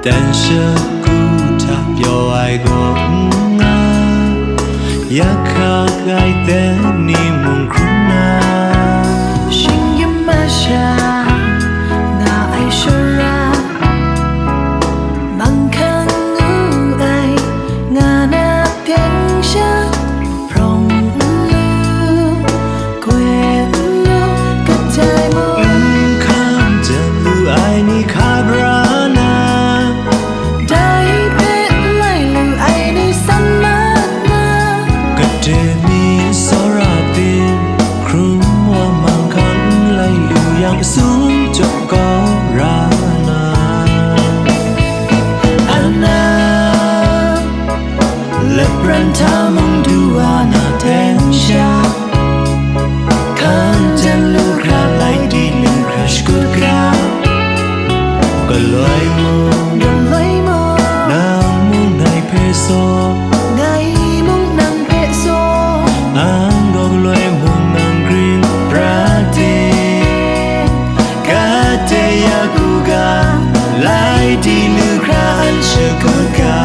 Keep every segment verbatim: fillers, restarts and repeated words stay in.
Dan shagu hta pyaw ai gaw n nga, yak hkak ai ten ni mung hkrum na, shinggyim masha nga ai shara, manghkang ngu ai nga na teng sha, hprawng n lu, gwe n lu, kadai mung, n hkam jan lu ai ni hkra bra na, dai hpe lai lu ai ni san mat na, gade mi tsawra tim, hkrum wa manghkang n lai lu yang, sum jaw kau ra na. Ana, lapran hta mung du wa na teng sha, hkan jan lu hkra, lai di lu hkra shakut ga, galoi mung, galoi mung, nang mung ngai hpe saw, ngai mung nang hpe saw, ang gaw galoi mung nang gring pra ting, gade ya ku ga, lai di lu hkra an shakut ga.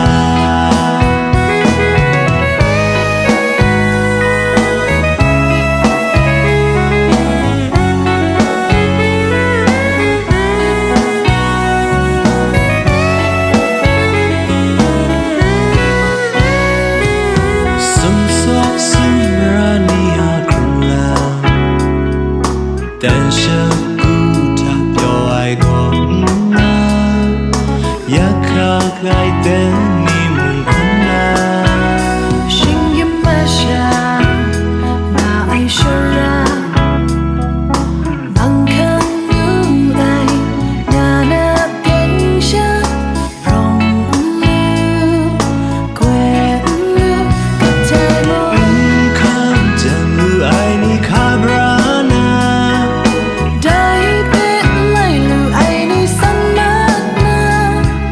Sumsawk sumra ni a hkrung la, dan shagu hta pyaw ai gaw n nga, yak hkak ai ten ni mung hkrum na, shinggyim masha nga ai shara, manghkang ngu ai nga na teng sha, hprawng n lu, gwe n lu, kadai mung, n hkam jan lu ai ni hkra bra na, dai hpe lai lu ai ni san mat na,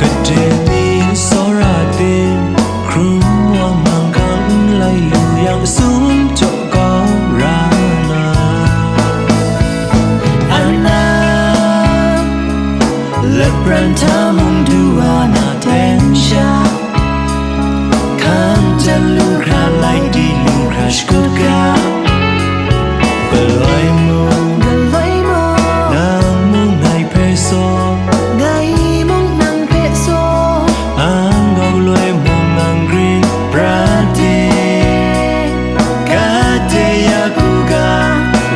gade mi tsawra tim, hkrum wa manghkang n lai lu yang, sum jaw kau ra na. Ana, lapran hta mung du wa na teng sha, hkan jan lu hkra, lai di lu hkra shakut ga, galoi mung, galoi mung, nang mung ngai hpe saw, ngai mung nang hpe saw, ang gaw galoi mung nang gring pra ting, gade ya ku ga,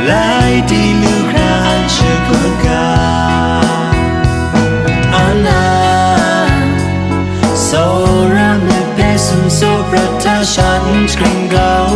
lai di lu hkra an shakut ga. Ana, tsawra myit hpe sumsawk prat hta sha n shagrin gau,